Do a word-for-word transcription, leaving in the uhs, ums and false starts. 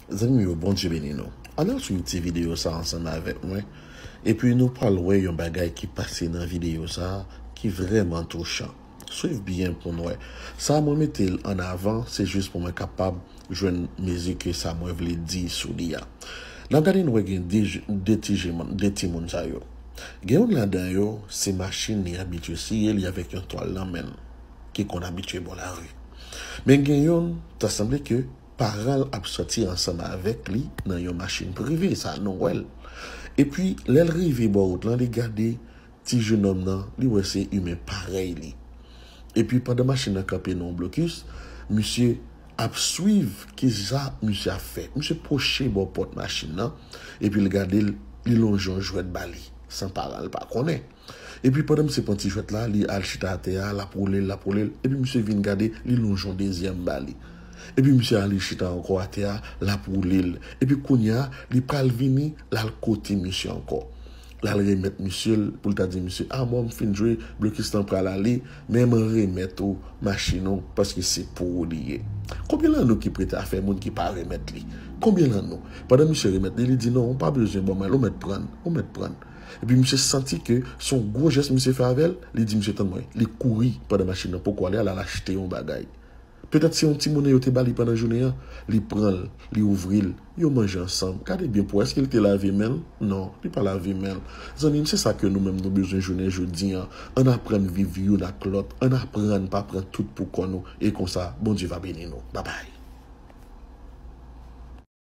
Zanmi m yo, Bondye beni nou. Ann al swiv ti videyo sa ansanm avèk mwen. Epi nou pral wè yon bagay ki pase nan videyo sa ki vrèman touchan. Swiv byen pou n wè. Sa mwen mete l an avan, se jis pou mwen kapab jwenn mezi ke sa mwen vle di sou li a. N ap gade n wè gen de, de ti jemann, de timoun sa yo. Gen youn ladan yo, se machin li abitye siye li avèk yon twal nan men l, ki konn abitye bò lari. Men gen youn, ta sanble ke paran l ap sòti ansanm avèk li nan yon machin prive, sa nou wè l. Epi, lè l rive bò wout lan, li gade ti jenòm nan, li wè se imen parèy li. Epi, pandan machin nan kanpe nan yon blokis, misye ap swiv kisa misye ap fè. Misye pwoche bò pòt machin nan, epi l gade l, li lonje yon jwèt ba li, san paran l pa konnen. Epi pandan misye pran ti jwèt la, li al chita atè a, l ap woule l, l ap woule l. Epi misye vin gade, li lonje yon dezyèm ba li. Epi misye ale chita ankò atè a, l ap woule l. Epi kounye a, li pral vini, l al kote misye ankò. L al remèt misye l, pou l ta di misye, "A bon, m fin jwe, blokis lan pral ale, men mwen remèt ou machin ou, paske se pou ou li ye." Konbyen lan nou ki prete afè moun ki pa remèt li? Konbyen lan nou? Pandan misye remèt li, li di, "Non, ou pa bezwen ban mwen l, ou mèt pran l, ou mèt pran l." Epi misye santi ke se yon gwo jès misye fè avè l, li di, "Misye, tann mwen." Li kouri pandan machin nan poko ale a, l al achte yon bagay. Petèt se yon ti monnen yo te ba li pandan jounen an, li pran l, li ouvri l, yo manje ansanm. Gade byen pou wè, èske l te lave men l? Non, li pa lave men l. Zanmi m, se sa ke nou menm nou bezwen jounen jodi an. Ann aprann viv youn ak lòt, ann aprann pa pran tout pou kò nou, e konsa, Bondye va beni nou. Babay.